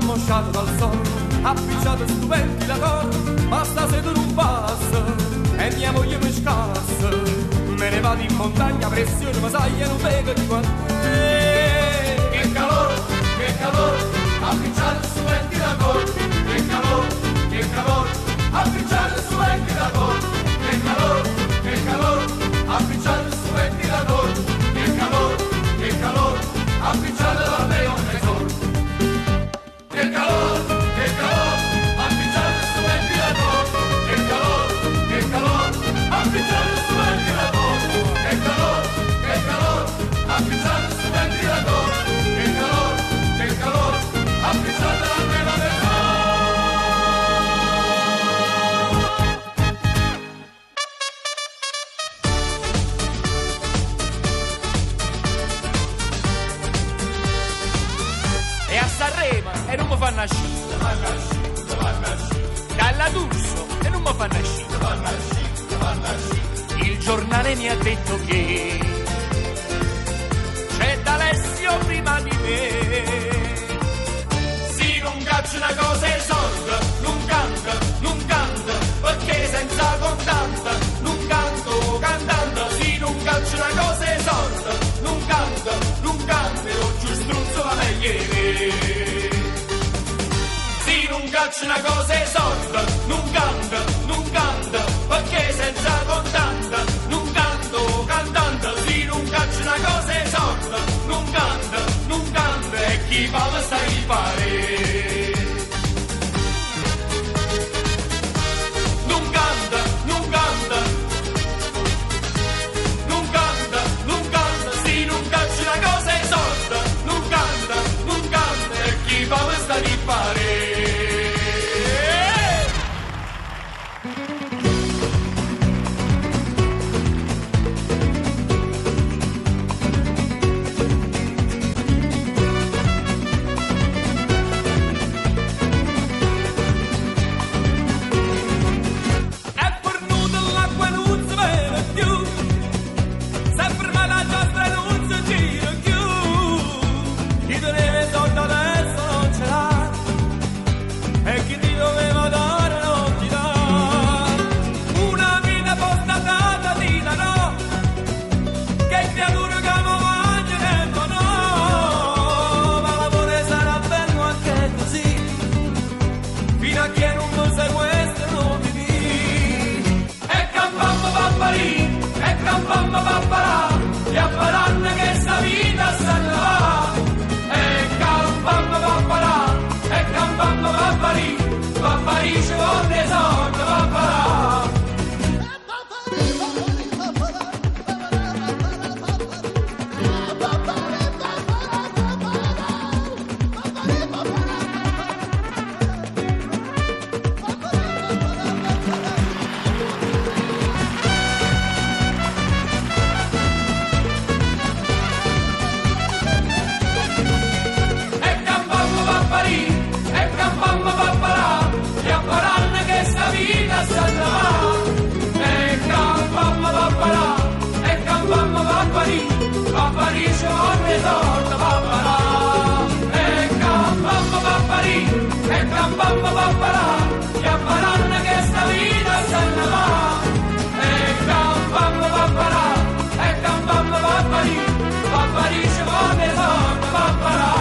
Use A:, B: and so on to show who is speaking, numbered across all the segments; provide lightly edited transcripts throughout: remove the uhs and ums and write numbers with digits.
A: Ammosciato dal sole, appicciato sto ventilatore, ma stasera non passa e mia moglie mi scassa. Me ne vado in montagna, pressione mi sale, non vedo di quanto è. Che calore, appicciato sto ventilatore, che calore, appicciato sto ventilatore, che calore, appicciato sto ventilatore, che calore, appicciato la mia mezz'ora. Che calore, appicciato sto ventilatore, che calore, appicciato sto ventilatore, che calore, appicciato sto ventilatore, che calore, appicciato la mia mezz'ora.
B: E a Sanremo e non mi fanno uscire. Dalla D'Urso e non mi fanno uscire. Il giornale mi ha detto che c'è D'Alessio prima di me. Se non caccio una cosa e soldi, non canto, non canto, perché senza contante, non canto cantando. Se non caccio una cosa e soldi, non canto, non canto, e oggi struzzo la meglio di me. Se non caccio una cosa e soldi, non canto, non canto, perché senza contante, non canto cantando. Se non caccio una cosa e soldi, non canto, non canto, e chi parla sta di fare. Non canta, non canta, non canta, non canta, se non caccio una cosa e soldi, non canta, non canta, e chi parla sta di fare. È fornuta l'acqua, non si vede più, si è fermata la giostra, non si gira più. Chi teneva i soldi adesso non ce l'ha, e chi ti doveva dare non ti dà. Una vita postata ti darò, che creatura che mi mangia e no. Ma l'amore sarà bello anche così, fino a che non mi sequestrano di me. E campamma papparì, e campamma papparà, e a paranna che sta vita se ne va. E campamma papparà, e campamma papparì, papparì ci vuole soldi, papparà. E campamma papparì, e campamma papparà, e a paranna che sta vita se ne va. E campamma papparà, e campamma papparì, papparì ci vuole soldi, papparà. E campamma papparì, e campamma papparà, e a paranna che sta vita se ne va. E campamma papparà, e campamma papparì, papparì ci vuole soldi, papparà.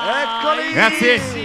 C: Eccoli!
D: Grazie.